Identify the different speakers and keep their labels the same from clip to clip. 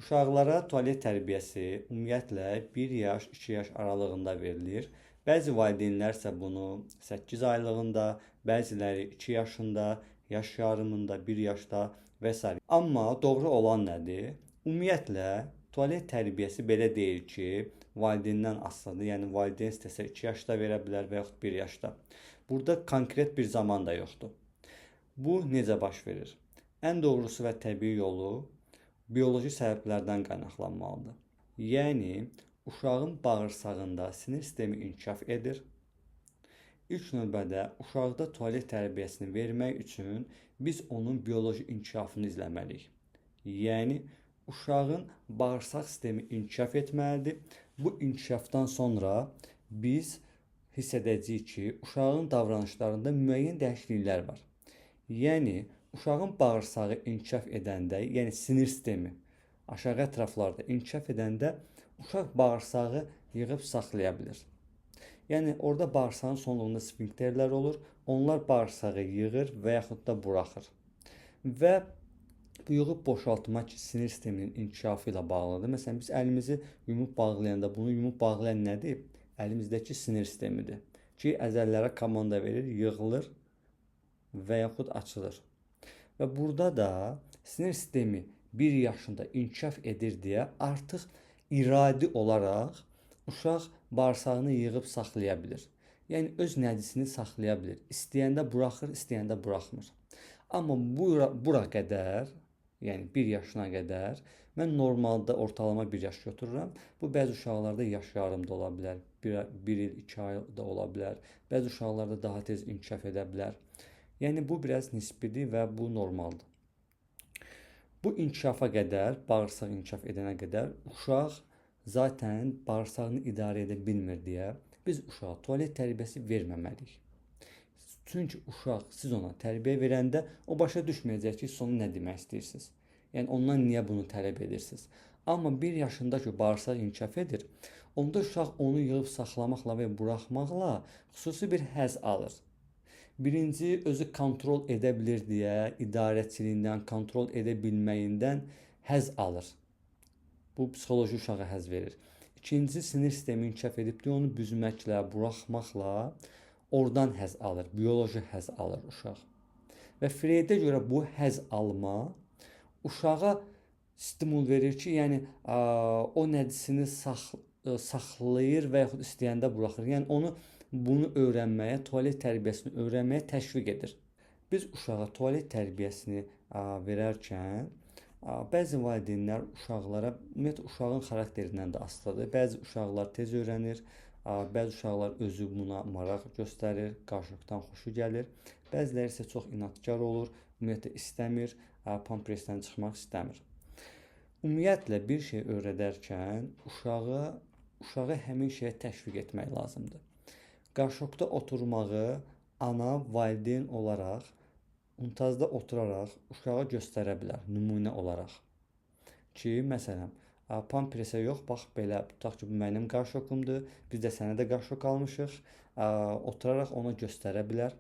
Speaker 1: Uşaqlara tualet tərbiyəsi ümumiyyətlə 1 yaş, 2 yaş aralığında verilir. Bəzi valideynlər isə bunu 8 aylığında, bəziləri 2 yaşında, yaş yarımında, 1 yaşda və s. Amma doğru olan nədir? Ümumiyyətlə tualet tərbiyəsi belə deyil ki, valideyndən asılıdır. Yəni valideyn istəsə 2 yaşda verə bilər və yaxud 1 yaşda. Burada konkret bir zaman da yoxdur. Bu necə baş verir? Ən doğrusu və təbii yolu bioloji səbəblərdən qaynaqlanmalıdır. Yəni uşağın bağırsağında sinir sistemi inkişaf edir. İlk növbədə uşaqda tualet tərbiyəsini vermək üçün biz onun bioloji inkişafını izləməliyik. Yəni uşağın bağırsaq sistemi inkişaf etməlidir. Bu inkişafdan sonra biz hiss edəcəyik ki, uşağın davranışlarında müəyyən dəyişikliklər var. Yəni uşağın bağırsağı inkişaf edəndə, yəni sinir sistemi aşağı ətraflarda inkişaf edəndə uşaq bağırsağı yığıb saxlaya bilir. Yəni orada bağırsağın sonluğunda sfinkterlər olur. Onlar bağırsağı yığır və yaxud da buraxır. Və bu yığıb boşaltma ki, sinir sisteminin inkişafı ilə bağlıdır. Məsələn, biz əlimizi yumub bağlayanda bunu yumub bağlayan nədir? Əlimizdəki sinir sistemidir ki, əzələlərə komanda verir, yığılır və yaxud açılır. Və burada da sinir sistemi 1 yaşında inkişaf edir deyə artıq iradi olaraq uşaq bağırsağını yığıb saxlaya bilir. Yəni öz nəcisini saxlaya bilir. İstəyəndə buraxır, istəyəndə buraxmır. Amma bura qədər, yəni 1 yaşına qədər mən normalda ortalama 1 yaş götürürəm. Bu bəzi uşaqlarda yaş yarım da ola bilər, 1 il 2 ay da ola bilər. Bəzi uşaqlarda daha tez inkişaf edə bilər. Yəni bu biraz nisbidir və bu normaldır. Bu inkişafa qədər, bağırsaq inkişaf edənə qədər uşaq zaten bağırsağını idarə edə bilmir deyə biz uşağa tualet tərbiyəsi verməməliyik. Çünki uşaq siz ona tərbiyə verəndə o başa düşməyəcək ki, siz ona nə demək istəyirsiniz. Yəni ondan niyə bunu tələb edirsiniz? Amma 1 yaşında ki, bağırsaq inkişaf edir, onda uşaq onu yığıb saxlamaqla və buraxmaqla xüsusi bir həzz alır. Birinci, özü kontrol edə bilir deyə idarəçiliyindən, kontrol edə bilməyindən həzz alır. Bu psixoloji uşağa həzz verir. İkinci, sinir sistemi inkişaf edibdir, onu büzməklə, buraxmaqla oradan həzz alır, bioloji həzz alır uşaq. Və Freydə görə bu həzz alma uşağa stimul verir ki, yəni o nəcisini saxlayır və yaxud istəyəndə buraxır. Yəni onu bunu öyrənməyə, tualet tərbiyəsini öyrənməyə təşviq edir. Biz uşağa tualet tərbiyəsini verərkən bəzi valideynlər uşaqlara, ümumiyyətlə uşağın xarakterindən də asılıdır. Bəzi uşaqlar tez öyrənir, bəzi uşaqlar özü buna maraq göstərir, qarşılıqdan xoşu gəlir. Bəziləri isə çox inadkar olur, ümumiyyətlə istəmir, pampersdən çıxmaq istəmir. Ümumiyyətlə bir şey öyrədərkən uşağı həmin şeyə təşviq etmək lazımdır. Qarşoqda oturmağı ana, valideyn olaraq untazda oturaraq uşağa göstərə bilər, nümunə olaraq. Ki, məsələn, pampersə yox, bax belə, tutaq ki, bu mənim qarşoqumdur, biz də sənə də qarşoq almışıq, oturaraq ona göstərə bilər.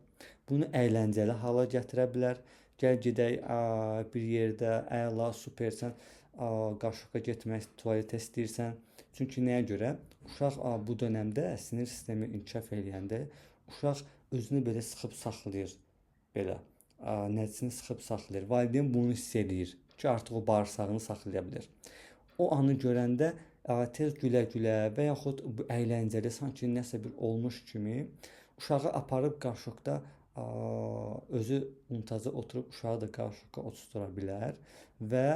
Speaker 1: Bunu əyləncəli hala gətirə bilər. Gəl gedək bir yerdə, əla, super, sən qarşoqa getmək, tualetə istəyirsən. Çünki nəyə görə? Uşaq bu dönəmdə sinir sistemi inkişaf eləyəndə uşaq özünü belə sıxıb saxlayır, belə nəcisini sıxıb saxlayır. Valideyn bunu hiss eləyir ki, artıq o bağırsağını saxlaya bilir. O anı görəndə tez gülə-gülə və yaxud bu əyləncəli, sanki nəsə bir olmuş kimi uşağı aparıb qarşoqda özü untaza oturub uşağı da qarşoqa otuzdura bilər və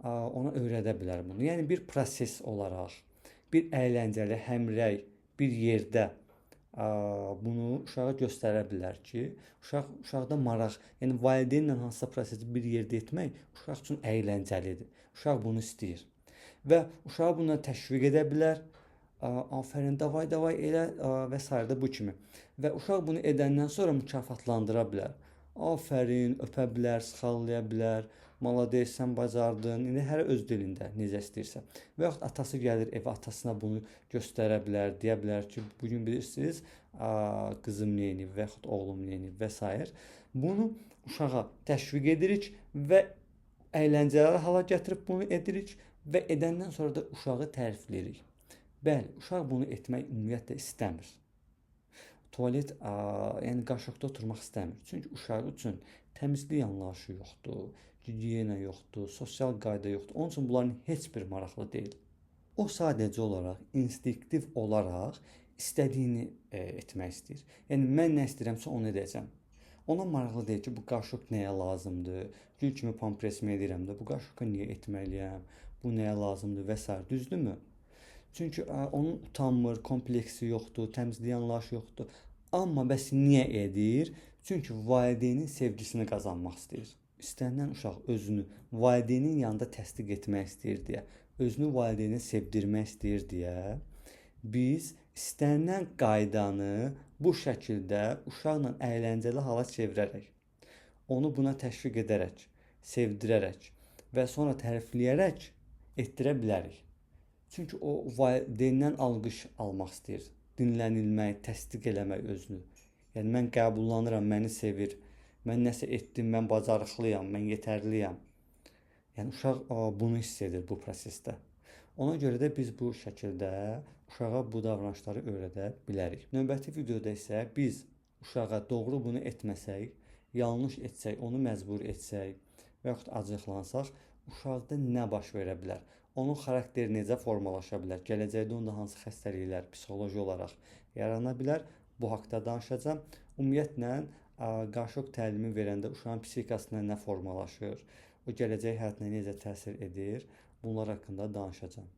Speaker 1: ona öyrədə bilər bunu. Yəni bir proses olaraq, bir əyləncəli, həmrəy bir yerdə bunu uşağa göstərə bilər ki, uşaqda maraq, yəni valideynlə hansısa prosesi bir yerdə etmək uşaq üçün əyləncəlidir. Uşaq bunu istəyir və uşağı buna təşviq edə bilər. Afərin, davay, davay elə və s. də bu kimi. Və uşaq bunu edəndən sonra mükafatlandıra bilər. Afərin, öpə bilər, sıxallaya bilər. Malades, sən bacardın. İndi hər öz dilində necə istəyirsə. Və yaxud atası gəlir evə, atasına bunu göstərə bilər, deyə bilər ki, bu gün bilirsiniz, qızım nə edib və yaxud oğlum nə edib və s. Bunu uşağa təşviq edirik və əyləncəli hala gətirib bunu edirik Və edəndən sonra da uşağı tərifləyirik. Bəli, uşaq bunu etmək ümumiyyətlə istəmir. Tualet, yəni qaşıqda oturmaq istəmir. Çünki uşaq üçün təmizlik anlayışı yoxdur, gigiyena yoxdur, sosial qayda yoxdur. Onun üçün bunların heç bir maraqlı deyil. O sadəcə olaraq instinktiv olaraq istədiyini etmək istəyir. Yəni mən nə istəyirəmsə onu edəcəm. Ona maraqlı deyil ki, bu qaşıq nəyə lazımdır? Gül kimi pampresimi edirəm də, bu qaşıqı niyə etməliyəm? Bu nəyə lazımdır və s. Düzdürmü? Çünki onun utanmır, kompleksi yoxdur, təmizlik anlayışı yoxdur. Amma bəs niyə edir? Çünki valideynin sevgisini qazanmaq istəyir. İstənilən uşaq özünü valideynin yanında təsdiq etmək istəyir deyə, özünü valideynə sevdirmək istəyir deyə biz istənilən qaydanı bu şəkildə uşaqla əyləncəli hala çevirərək, onu buna təşviq edərək, sevdirərək və sonra tərifləyərək etdirə bilərik. Çünki o valideyndən alqış almaq istəyir, dinlənilmək, təsdiq eləmək özünü. Yəni mən qəbullanıram, məni sevir, mən nəsə etdim, mən bacarıqlıyam, mən yetərliyəm. Yəni uşaq bunu hiss edir bu prosesdə. Ona görə də biz bu şəkildə uşağa bu davranışları öyrədə bilərik. Növbəti videoda isə biz uşağa doğru bunu etməsək, yanlış etsək, onu məcbur etsək və yaxud acıqlansaq, uşaqda nə baş verə bilər? Onun xarakteri necə formalaşa bilər? Gələcəkdə onda hansı xəstəliklər psixoloji olaraq yarana bilər? Bu haqda danışacağam. Ümumiyyətlə, qaşıq təlimi verəndə uşağın psixikasına nə formalaşır, o gələcək həyatına necə təsir edir, bunlar haqqında danışacağam.